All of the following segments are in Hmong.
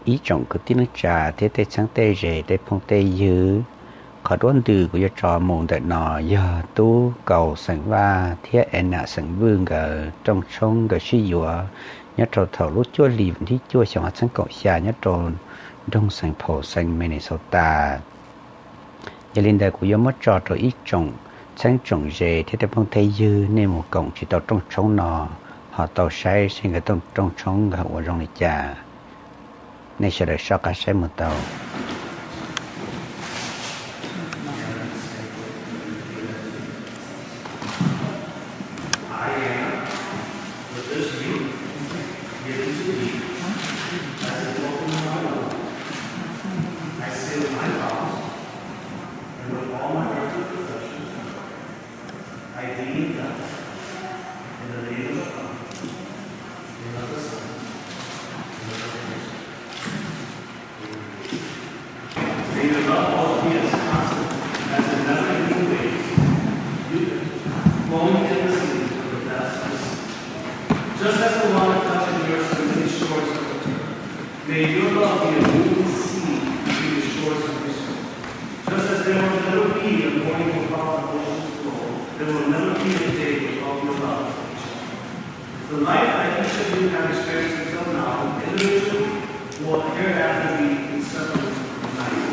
Ib tsoom kwv tij neej tsa thiab tej txheeb tej ze, tej phooj tej ywg, qhov duab ntws kuv yuav tso mus ntawm no yog Tub Kaus xeem Vaj thiab Enas xeem Vwj nkawd rooj tshoob nkawd sib yuav nyob rau thaum lub cuaj hlis vas thib cuaj xyoo ob txhiab kaum xya nyob rau nroog Saint Paul xeev Minnesota. Yog li ntawd kuv yuav muab tso rau ib tsoom txheeb tsoom ze thiab tej phooj tej ywg nej mus koom tsis tau rooj tshoob no ho tau saib seb nkawd rooj tshoob nkawd ua zoo li cas. Nej sawv daws soj qab saib mus tau. May your love always be as constant as the never-ending waves, flowing endlessly to the depths of the sea. Just as the water touching the earth from many shores of the earth, may your love be a moving sea between the shores of your soul. Just as there will never be a morning without the ocean's flow, there will never be a day without your love for each other. The life that each of you have experienced until now, individually or hereafter, be inseparable from life.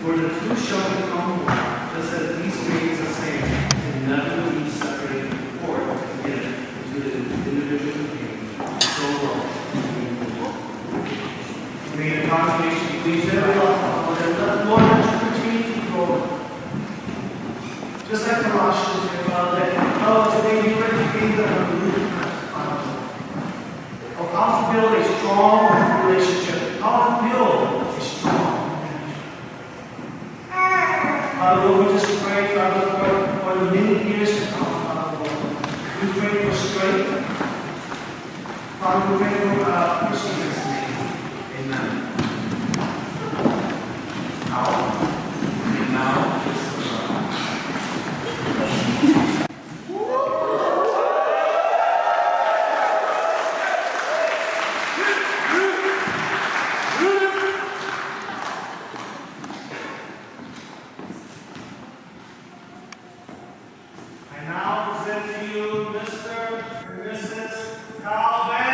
For the two shall become one, just as these remain the same, and never will be separated or divided into the individual containers. So love. May the congregation please everyone, and let the Lord continue to grow. Just like Colossians, Father, that you tell us today you are the things that are rooted in us, Father, of how to build a strong relationship, how to build a strong marriage. Father, Lord, we just pray, Father, for, for the many years to come, Father, Lord. We pray for strength. Father, we pray for, uh, mercy in Jesus' name. Amen. Now, and now, I now present to you Mister and Missus Calvin.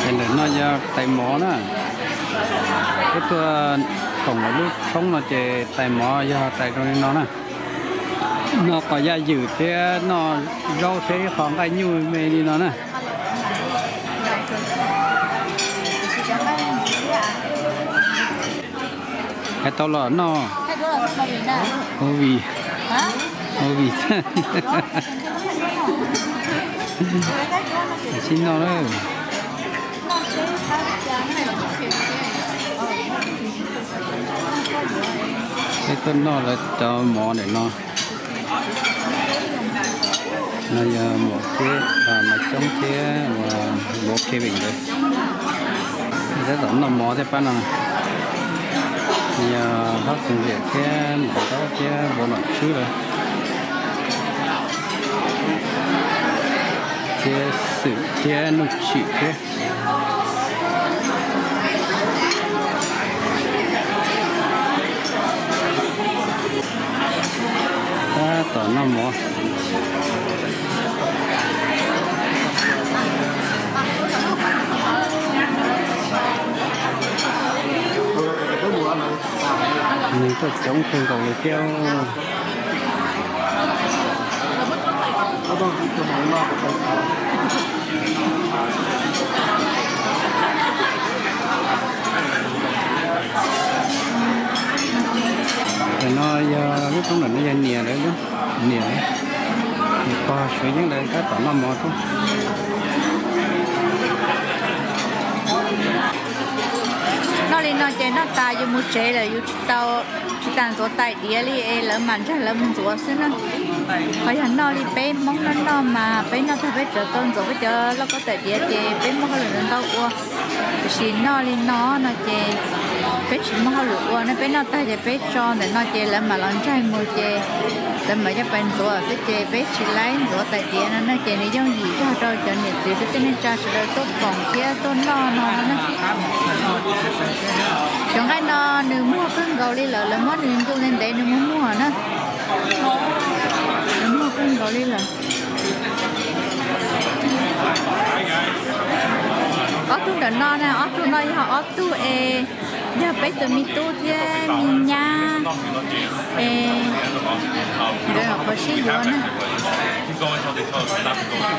Ces ntawm no yog tais mov na. Peb tuaj koom lawv lub tshoob no ces tais mov yog tais zoo li no na. Noj qos yaj ywm thiab noj zaub thiab ib qho nqaij nyuj me li no na. Hais tau los noj. Movie. Movie. Sib noj lawm. Peb tuaj noj lawv cov mov ntawm no. No yog Muam thiab Maiv Xyoob thiab Vauv Kevin nkawd. Tab tom noj mov thiab pab no. Yog Hlob Txoov Liam thiab Maiv Xyoob thiab Vauv Nom Tswb lawm. Thiab Xwm thiab Nuj Tsim thiab. Tab tom noj mov. Neeg tuaj coob kawg nkaus li thiab. Ntawm no yog lub roob ntawm no yog niam lawv, niam, niam pog Suav Yeeb lawv tab tom noj mov roob. Noj li no ces noj tas yus mus tsev lawm yus tsis tau, tsis tas ntxuav tais diav li es lawv mam nrog lawv mus ntxuav xwb na. Ho yog noj li peb Hmoob noj noj mas peb noj tag peb rov tau ntxuav peb cov lauj kaub tais diav ces peb muaj hauj lwm ntau ua. Tiam sis noj li no no ces peb tsis muaj hauj lwm ua ne, peb noj tag ces peb tso ntawm no ces lawv mam los ntsaig mus ces lawv mam coj pais ntxuav xwb ces peb tsis laib ntxuav tais diav no ne ces nws yooj yim zog rau cov niam txiv kwv tij neej tsa sawv daws tuaj koom thiab tuaj noj no na. Cov nqaij no nws muag kawg nkaus li lawm, lawv muab nws ntu ntev ntev nws muag muag na. Nws muag kawg nkaus li lawm. Ob tug ntawm no na, ob tug no yog ob tug es yog peb tus me tub thiab me nyab es nkawd nyuam qhuav sib yuav na.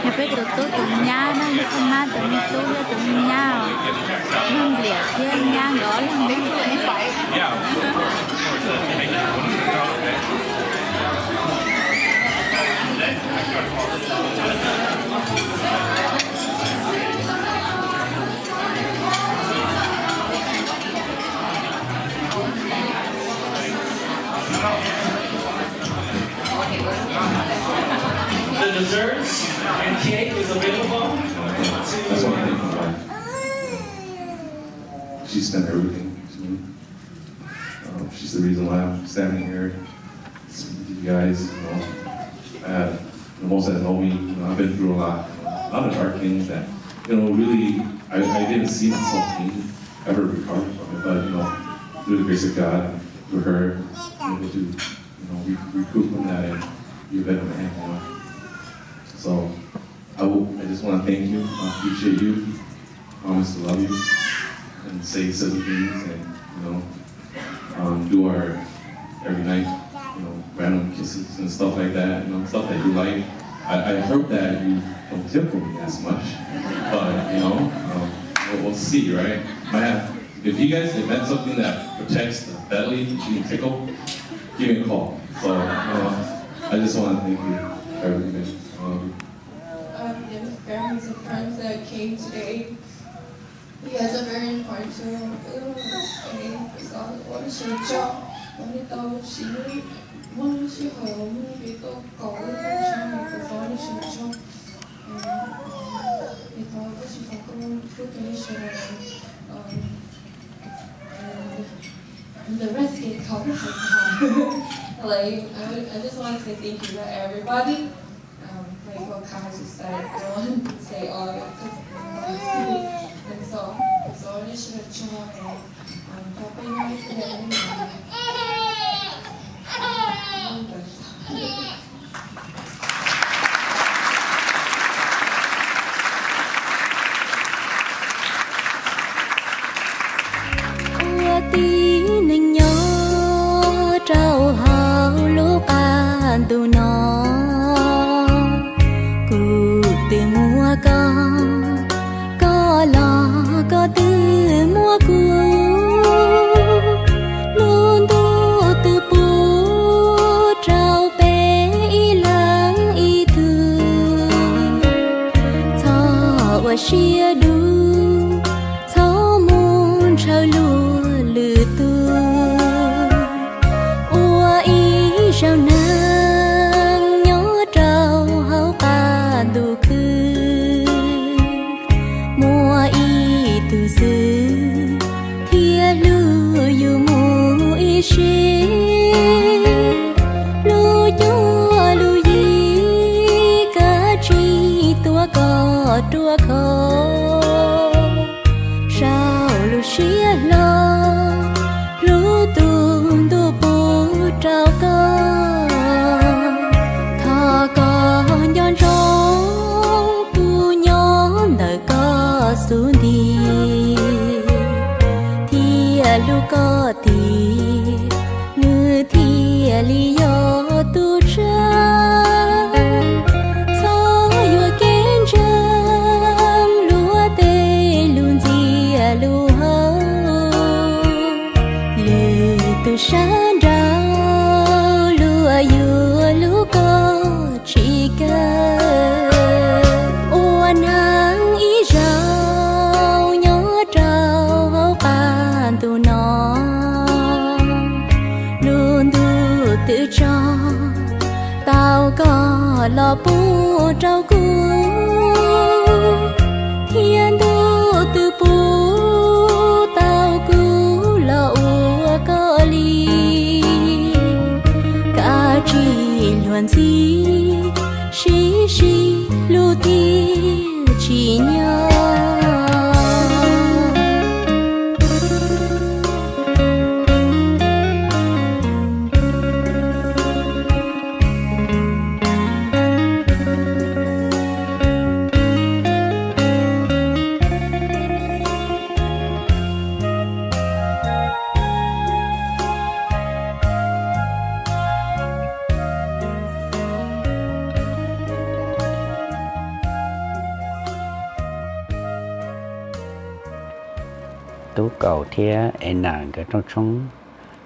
Yog peb tus tub tus nyab na, yog peb mab tus me tub thiab tus me nyab os. Yog Liam thiab nyab nkawd ob leeg na. The desserts and cake is available. That's one thing. She spent everything to me. Um, she's the reason why I'm standing here speaking to you guys. You know, uh, the most that know me, you know, I've been through a lot. You know, a lot of dark things that, you know, really, I, I didn't see myself being ever recovered from it. But, you know, through the grace of God, through her, I'm able to, you know, re- recoup from that and be a better man. You know, so I, will, I just want to thank you. I appreciate you. Promise to love you and say certain things and, you know, um, do our every night, you know, random kisses and stuff like that, you know, stuff that you like. I, I hope that you don't tickle me as much, but, you know, um, we'll, we'll see, right? Might have, if you guys invent something that protects the belly from being tickled, give me a call. So, uh, I just want to thank you for everything. Um, Um, there was families and friends that came today. He has a very important to him. Ua nej tau siv lub, muab lub sij hawm muab nej tuaj koom wb tau tshaj, kuv thov nej sawv daws tshaj. Kuv thov tab sis thov koj pub rau nej sawv daws. The rest can come. Like, I, I just want to say thank you to everybody. Um, like what Kaz just said, I don't want to say all of it. And so, so I just should have chilled and, um, thov peb nyob ib pliag. Siab dub, txhob mus ntshaw luag lwm tus. Ua ib zaug neeg nyob rau hauv qab ntuj khwb, muaj ib tug xwb thiaj hlub yus mus ib sim. Lub cuab lub yig kav tsij tuav koj ruaj khov, saum lub siab hlo hlub tus ntuj pub rau koj. Thov koj nco ntsoov tus nyob ntawm koj xub nti, thiaj hlub koj tiag, nws thiaj li yog tus tseeb. Txhob yuam kev ntseeg luag tej lus ntxias lus hauv, lwm tus sab nraud luag yuav hlub koj tsis kawg. Ua neeg ib zaug nyob rau hauv qab ntuj no, lub ntuj twb tso tau koj los pub rau kuv, thiab ntuj twb pub tau kuv los ua koj li. Kav tsij luag ntxhi, sib sib hlub thiaj tsim nyog. Tub Kaus thiab Es Nas nkawd rooj tshoob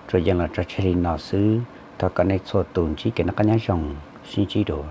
tsuas yeej los tso tseg li no xwb. Thov kom nej txhua tus ntsib kev noj qab nyob zoo, sib ntsib dua.